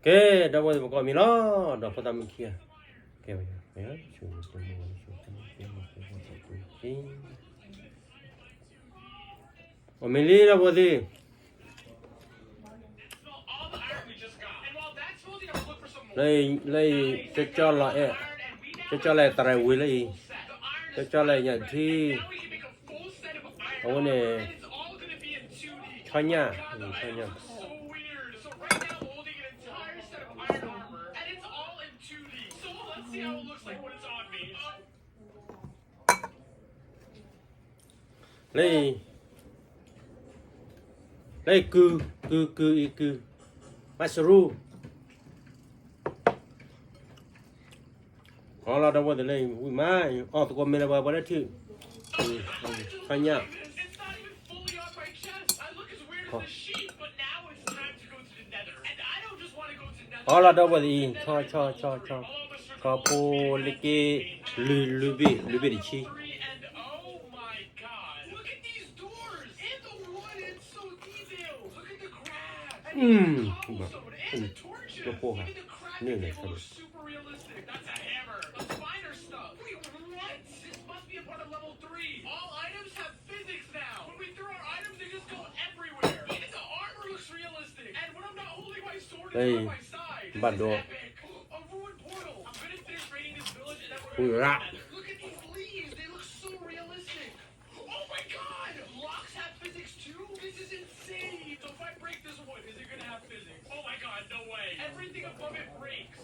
ကဲ ဒီပုၢ်ဝဲၢ်သ့ၣ် ပကီၢ်မံၤလီၤ ဒီးဖိသၣ်မုၣ်ခံဂၤ, ကဲ အီၣ်မ့ၤလံ ဒီပုၢ်ဝဲၢ်သ့ၣ်, လၢအံၤ ကၠီကၠီလီၤအဲၣ်, ကၠီကၠီလီၤအဲၣ်သရၣ်ဝံၤလၢအံၤ, ကၠီကၠီလီၤအဲၣ်ညၣ်ထံ, အဝဲန့ၣ် ဆီညၣ်, ဆီညၣ်, လၢအံၤ, လၢအံၤကု, ကု, ကု, အံၤကု, မၤစရူ, အီလီၤဒီပုၢ်ဝဲၢ်သ့ၣ်လၢအံၤ ဝံၣ်မး, အီၣ်သကိးမ့ၢ်လၢပှၤပှၤလၢထံ, ဆီညၣ် အီလီၤဒီပုၢ်ဝဲၢ်သ့ၣ်အံၤ ဆီ ဆီ ဆီ ဆီ, ဆီဖိလ့က့, လွံၢ် လွံၢ်ဘ့ၣ် လွံၢ်ဘ့ၣ်တဆံ, Look at these doors and the wood. It's so detailed. Look at the crabs. Mm. Look at the cobblestone and the torches. Look at the cracking. It looks super realistic. That's a hammer. The finer stuff. Wait, what? This must be a part of level three. All items have physics now. When we throw our items, they just go everywhere. Even the armor looks realistic. And when I'm not holding my sword, it's on my side. This is epic. A ruined portal. I'm gonna finish raiding this village and then we're gonna go to the Nether. Look at these leaves. They look so realistic. Oh my god! Blocks have physics too? This is insane! So if I break this one, is it gonna have physics? Oh my god, no way! Everything above it breaks!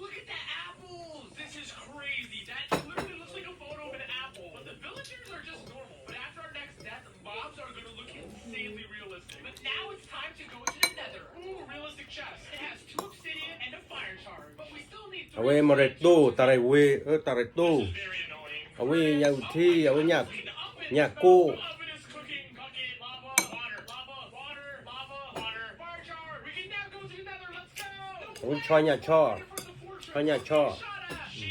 Look at the apples! This is crazy! That literally looks like a photo of an apple. But the villagers are just normal. But after our next death, mobs are gonna look insanely realistic. But now it's time to go to the Nether. Ooh, realistic chest. It has two obsidian and a fire shard. But we still need three obsidian. အဝဲမရတိ တၢ်ရဲၣ်ဝ့ၤ အၢ တၢ်ရဲၣ်တိ This is very annoying. အဝဲညၣ်အုၣ်ထံ အဝဲညၣ်, ညၣ်ကိၣ်, အဝဲဆီညၣ်ဆီ, ဆီညၣ်ဆီ,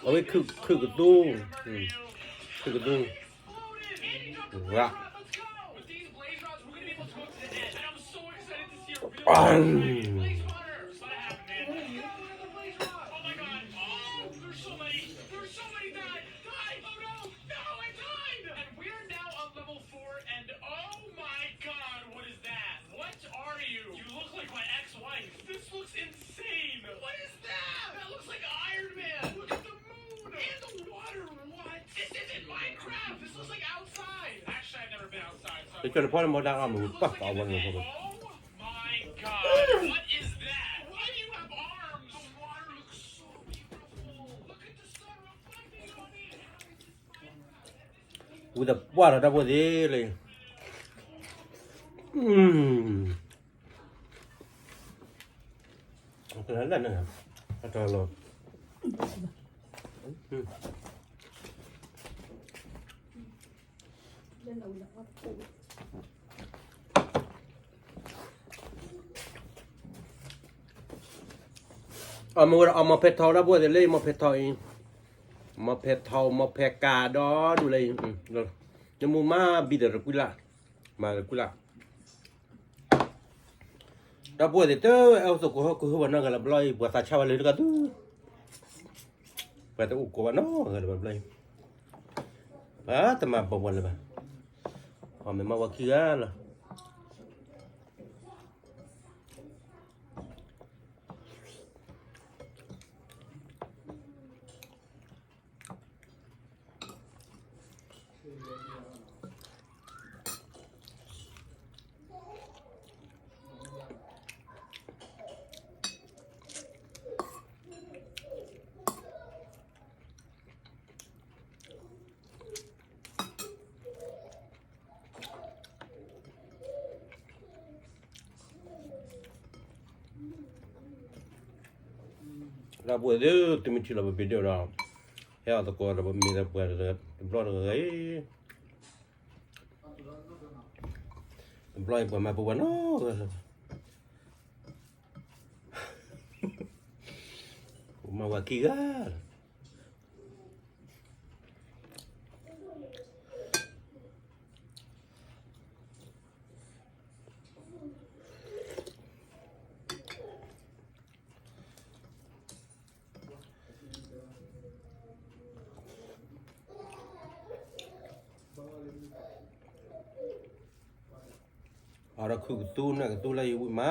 အဝဲခုၣ်ကသူ, ခုၣ်ကသူ, ရၣ် What are you? You look like my ex-wife. This looks insane. What is that? That looks like Iron Man. Look at the moon. And the water. What? This isn't Minecraft. This looks like outside. Actually, I've never been outside, so I wouldn't know. This doesn't look like in the day. Oh my god. What is that? Why do you have arms? The water looks so beautiful. Look at the sun reflecting on it. How is this Minecraft? That doesn't make any sense. ဝံၤဒီးပှၢ်ဒီးတၢ်ဖိသ့ၣ်လၢ အမ့ၢ်ဝဲဒၣ်အီၣ်မီၢ်ဖဲထီၣ်ဒီပုၢ်ဝဲၢ်သ့ၣ်လၢ မီၢ်ဖဲထီၣ်အံၤ, မီၢ်ဖဲထီၣ် မီၢ်ဖဲကၤဒီဒူၣ်လၢအံၤ, နမူမၤဘံၣ်ဒီးတကွံလၢ်, မၤတကွံလၢ်, ဒီပုၢ်ဝဲၢ်သ့ၣ်တအဲၣ်အိၣ်သကိးဟီၣ်ခိၣ်ဟၢဘၣ်နီတဂၤလၢၤဘျီအံၤ ပှၤသးဆါဝဲလၢတဂၤသူ, ပှၤတအိၣ်ကိးဘၣ်နီတဂၤလၢၤဘၣ်ဘျီအံၤ, ပှၤတမၤဘၣ်ပှၤလၢၤဘၣ်, အီၣ်မ့ၤမးဝဲခံဂၤလီၤ. ဒီပုၢ်ဝဲၢ်သ့ၣ် သုမ့ၢ်ထံၣ်လီၤပ video ဒီး ဟဲအီၣ်သကိးဒီးပမ့ၢ်ဒီးပှၤတဘျီတဂၤအံၤ, တဘျီအံၤပှၤမၤပဝဲနီတဂၤလၢၤဘၣ်, ပမၤဝဲခံဂၤလီၤ. အီဒီးခုၣ်ကသူ နၢ်ကသူလၢယဝံၣ်မ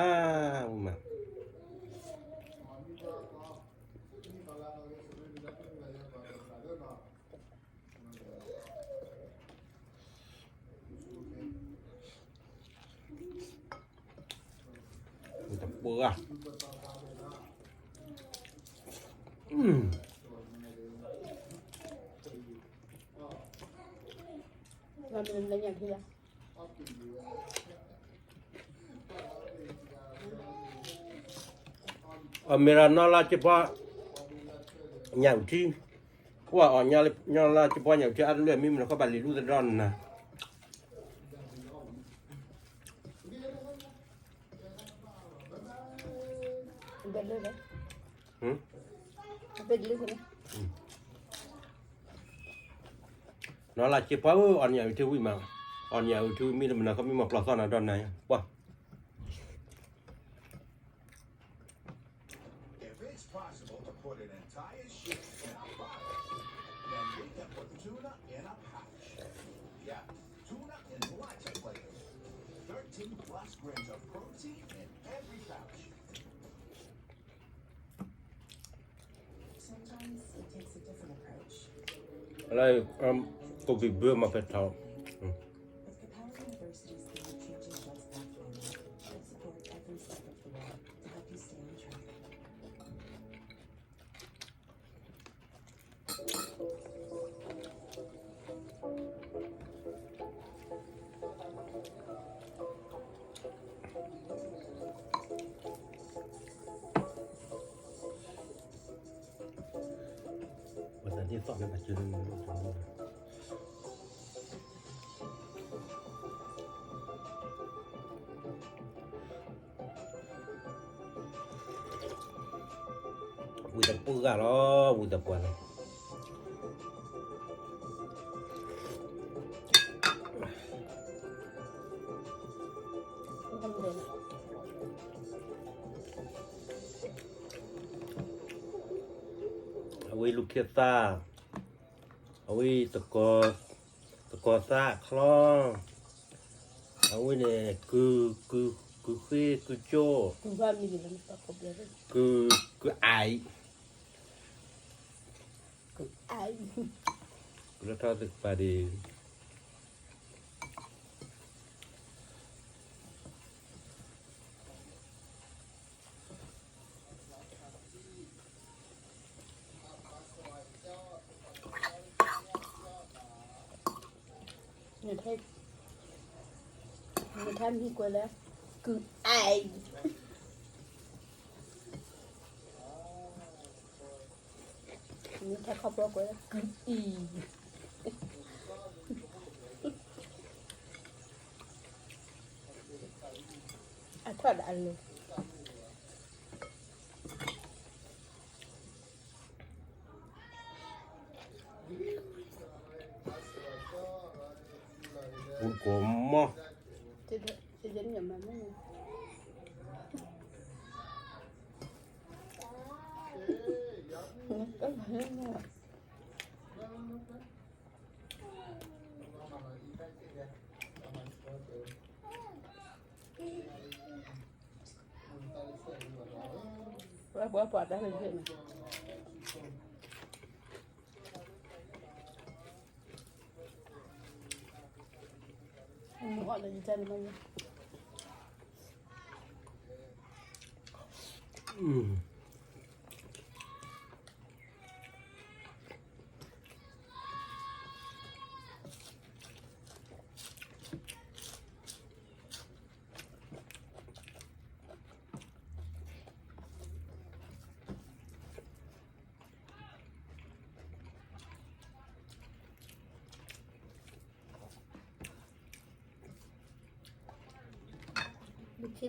း, ဝံၣ်မး. တပှၢ်. အမ့ၢ်ဒီးနီၢ်လါက့ပှၤ ညၣ်အုၣ်ထံ, ကွၢ်အီၤနီၢ်လါက့ပှၤညၣ်အုၣ်ထံ အါတလၢမံမနုၤဃီဘၣ်လံၤလူသဒီနၤ. နီၢ်လါက့ပှၤဧၢ, အီၤညၣ်အုၣ်ထံဝံၣ်မး, အီၤညၣ်အုၣ်ထံဝံၣ်မံတမနုၤဃီမံမီၢ်ပျီၢ်သီနၤဒီနၤ, ပှၤ If it's possible to put an entire ship in a bottle, then we can put tuna in a pouch. Yeah, tuna in lots of flavors. Thirteen plus grams of protein in every pouch. Sometimes it takes a different approach. လၢ ကဘံၣ်ဘၢမၤဖဲထီ With Capella University's Game Changing Jobs Math Formula, let's support every step of the way to help you stay on track. ဝံသပှၢ်ဂၤလီၤ, ဝံသပှၢ်လီၤ. အဝဲလူၤခ့သၣ်, အဝဲ သကိးသၣ်ချီ, အဝဲန့ၣ် ကု, ကု, ကုဃ့, ကုကၠိ, ကု, ကုအံၤ, ကုလၢထီၣ်သ့ၣ်ကပၤဒံး နထါ, နထါမံၤကွဲးလၢ ကုအံၤ, နထါခီဖျိကွဲးလၢ ကုအံၤ, အထွၣ်ဒီးအလိၤ ပူကိးမီၢ်, ပှၤပှၤပှၤတၢ်လၢယဲၢ်န့ၣ် ဘုထံလၢကးမံ, လီ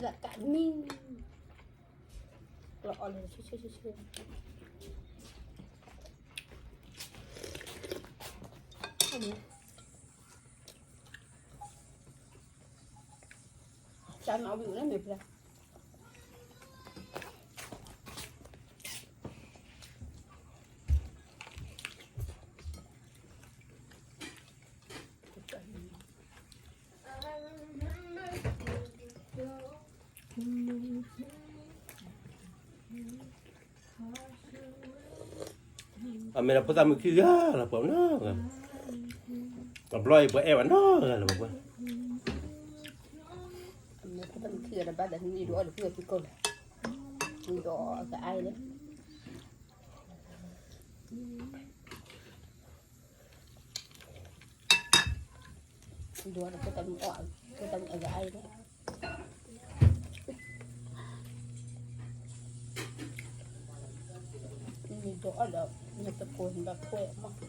ၤအီၣ်လၢဆ့ဆ့ဆ့ဆ့, တၢ်နီၣ်ဝံၤလၢမ့ၢ်ဖျါ တၢ် အမ့ၢ်ဒီးဖိသၣ်မုၣ်ခံဂၤလီၤပှၤနီၢ်ဂၤ, အဘျီအံၤပှၤအဲၣ်ဘၣ်နီၢ်ဂၤလီၤပှၤ, အမ့ၢ်ဖိသၣ်မုၣ်ခံဂၤဒီးဘၣ်သးန့ၣ် ဒုးအီၣ်ဒီးဖုအဖုကိၢ်လီၤ, ဒုးအီၣ်အကအါလၢ ဒိးဒီးဖိသၣ်မုၣ်အီၣ်, ဖိသၣ်မုၣ်အကအါလၢ နဒိးအီၣ်ဒီး နတကိးနဘၣ်ခွဲးမး,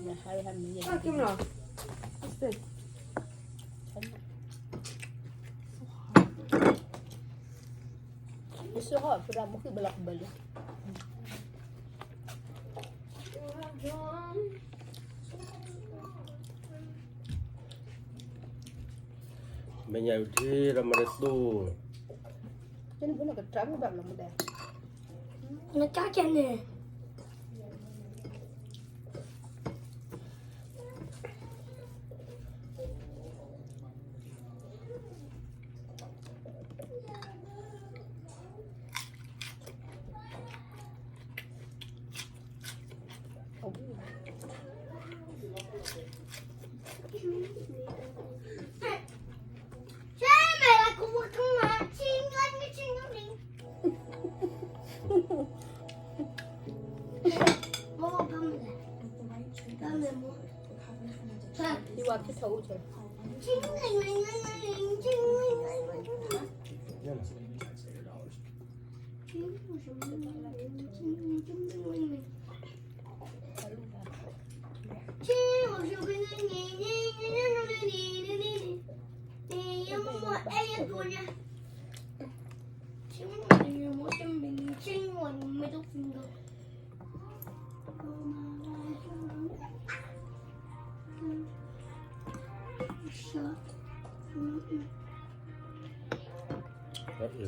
နဟါလၢဟါမံၤယဲၢ်, နစၢ်ဟီၣ်ဖိဒၣ်မုၣ်ဃံဘၣ်လီၤကဘၢလံ မဲာ်ညါအုၣ်ထံဒီးမၤတတူၢ်, နကတၢ်မ့ၢ်ဘၣ်လီၤမဒဲ, နကကဲန့ၣ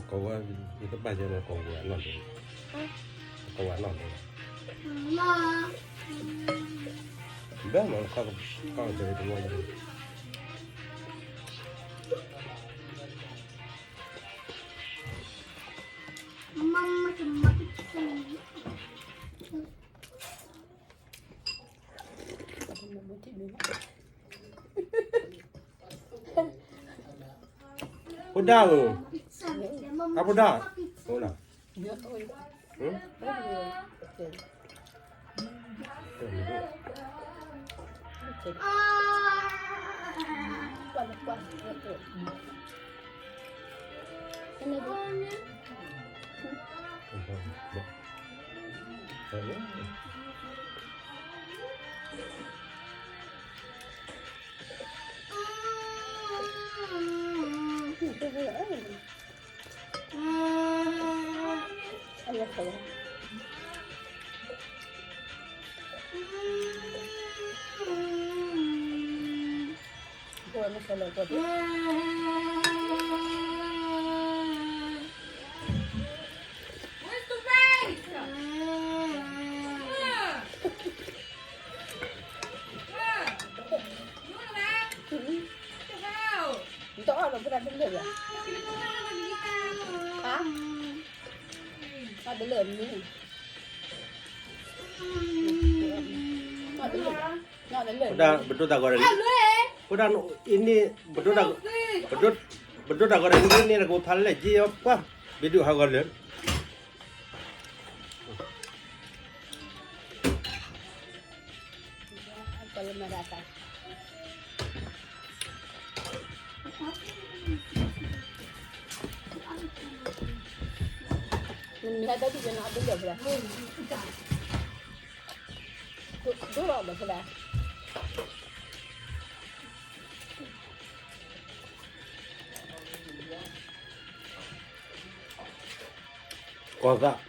် ကိးဝဲ, ယတဘၣ်ယဲန့ၣ် ကိးဝဲနီၢ်ဒဲး, ကိးဝဲနီၢ်ဒဲး, ဘဲမၤ ကီၢ်ကီၢ်ဒဲးတမီၢ်ယဲန့ၣ် ဖိဒါဧၢ, အဖိဒါ, ဖိဒါ, နတအီၣ်လီၤဖိဒါတလၢာ်ဘၣ်, ဟါ, တလၢာ်မ့ၢ်, တလၢာ်, တလၢာ်, ပဒိၣ်တၢ်ဂီၤဒီး, ဖိဒါ, အံၤန့ၣ်, ပဒိၣ်တၢ်ဂီၤဒီးန့ၣ် နကဖးလဲၣ်က့ၤအီၤပှၤ, ဘ့ဒိၣ်ဟးဂီၤလၢာ် နမ့ၢ်ဟဲတၢ်ဒုးကနၣ်အဒိလၢာ်ဖဲလဲၣ်, ဒိလီၤဒီးဖဲလဲၣ်, ကီၢ်သး,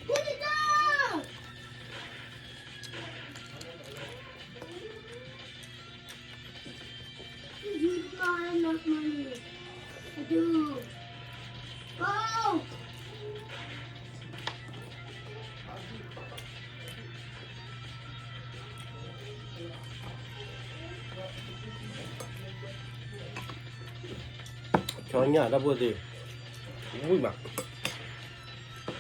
Put it down! You use mine, not mine. I do. Go! ဆီညၣ်တၢ်ဖိသ့ၣ်, ဝံၣ်မး,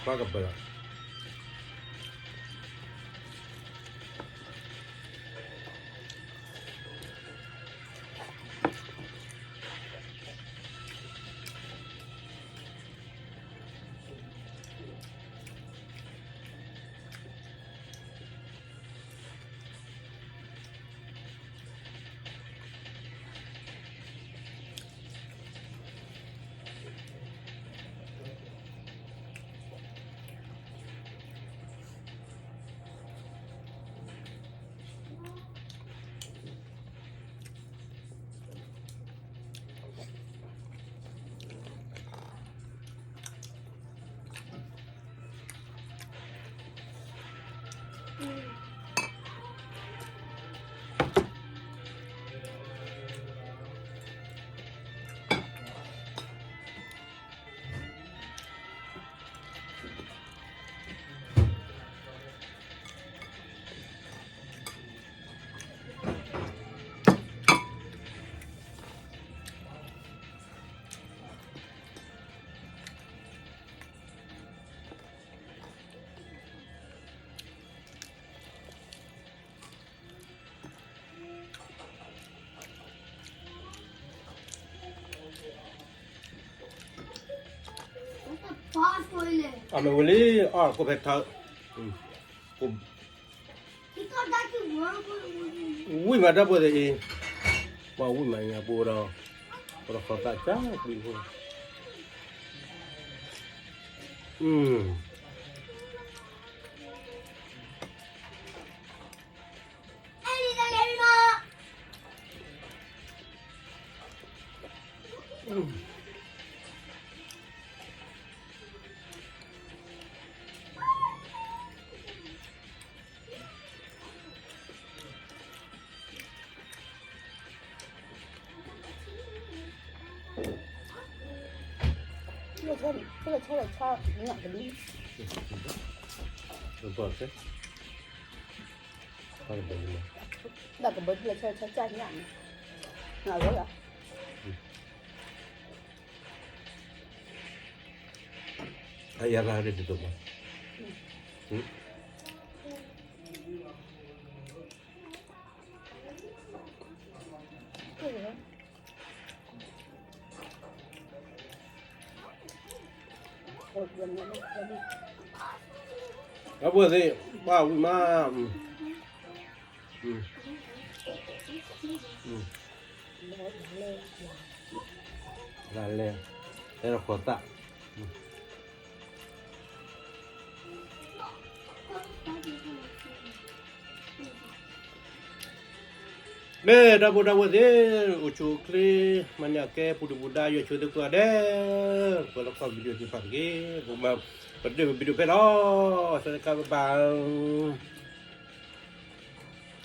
ကွၢ်ကပၢၤလီၤ. အမ့ၢ်ဝံၤလံ, အီၣ်ကိးဖဲထါ, ဝံၣ်မးတၢ်ဖိသ့ၣ်အံၤ, ပှၤဝံၣ်မးညါပူဒီး, ပဒီးဃီသၣ်ကၢ်ကွံာ်ဖိ, လၢဆီလၢဆီလၢဆီ, တၢ်ကဘၢလၢဆီလၢဆီကၢ်ညၣ်န့ၣ်, အဝဲလီၤ. အယၤရၤဒ်တတိၤမး, အဝဲသ့ၣ်, ဘၣ်ဝံၣ်မး, လၢလဲၤ, ဟဲလီၤဃီသၣ်. မ့ၢ်တၢ်ဖိတၢ်ဝဲၢ်သ့ၣ်, အိၣ်ဆူၣ်အိၣ်ချ့, မၤန့ၢ်အကဲ ပူၤဒုၣ်ပူၤဒါ ယွၤဆိၣ်ဂ့ၤသုကိးဂၤဒဲး, ပလီၢ်ကီၢ် video သ့ၣ်တဖၣ်တက့ၢ်, ပမၤပဒုၣ်ပ video ဖဲလီၤ, ဆၢတခါ bye bye.